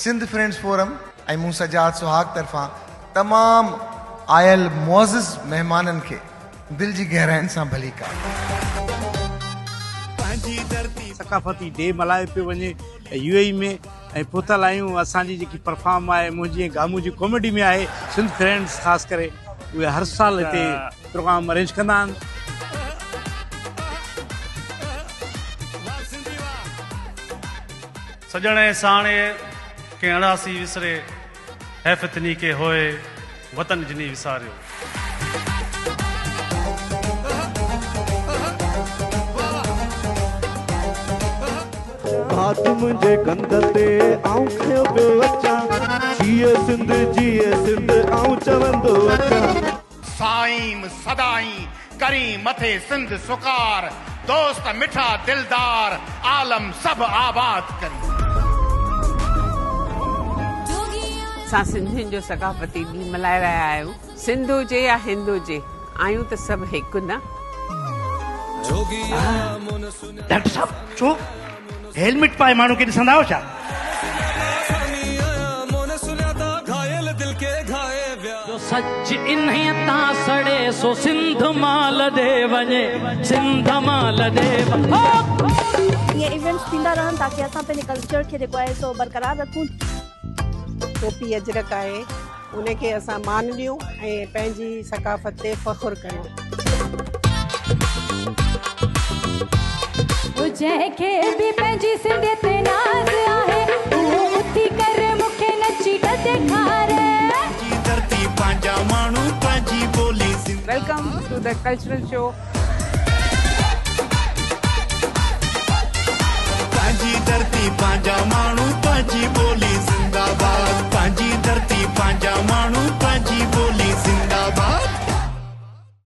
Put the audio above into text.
Sindh friends forum ۽ مون سجاد سهاڳ طرفان تمام آيل معزز مهمانن کي دل جي گهراين سان ڀليڪار. ثقافتي ڊي ملهايو پيو وڃي يو اي اي ۾ ۽ پهتل آهيون اسان جي جيڪي پرفارم آهي منهنجي ۽ گامون جي ڪاميڊي ۾ آهي سنڌ فرينڊز خاص ڪري اهي هر سال هتي پروگرام ارينج ڪندا آهن. سڄڻ ۽ ساڻي ڪنهن اڻاسي وسري، حيف تني کي هوء وطن جني وساريو. هٿ منهنجي ڪنڌ تي آئون کنيو پيو اچان، جيئي سنڌ جيئي سنڌ آئون چوندو اچان. سائين سدائين ڪرين مٿي سنڌ سڪار، دوست مٺا دلدار، عالم سڀ آباد ڪرين. اسان سنڌين جو ثقافتي ڏينهن ملهائي رهيا آهيون. سنڌ هجي يا هند هجي، آهيون ته سڀ هڪ نه. ڊاڪٽر صاحب ڇو هيلمٽ پائي ماڻهو کي ڏسندا آهيو ڇا؟ جو سچ انهيء تان سڙي سو سنڌ مان لڏي وڃي سنڌ مان لڏي وڃي. ائين ايونٽس ٿيندا رهن تاڪي اسان پنهنجي ڪلچر کي جيڪو آهي سو برقرار رکون. ٽوپي اجرڪ آهي ان کي اسان مان ڏيون ۽ پنهنجي ثقافت تي فخر ڪريون. جنهن کي به پنهنجي سنڌيت تي ناز آهي اهو اٿي ڪري مون کي نچي ته ڏيکاري. Welcome to the cultural show.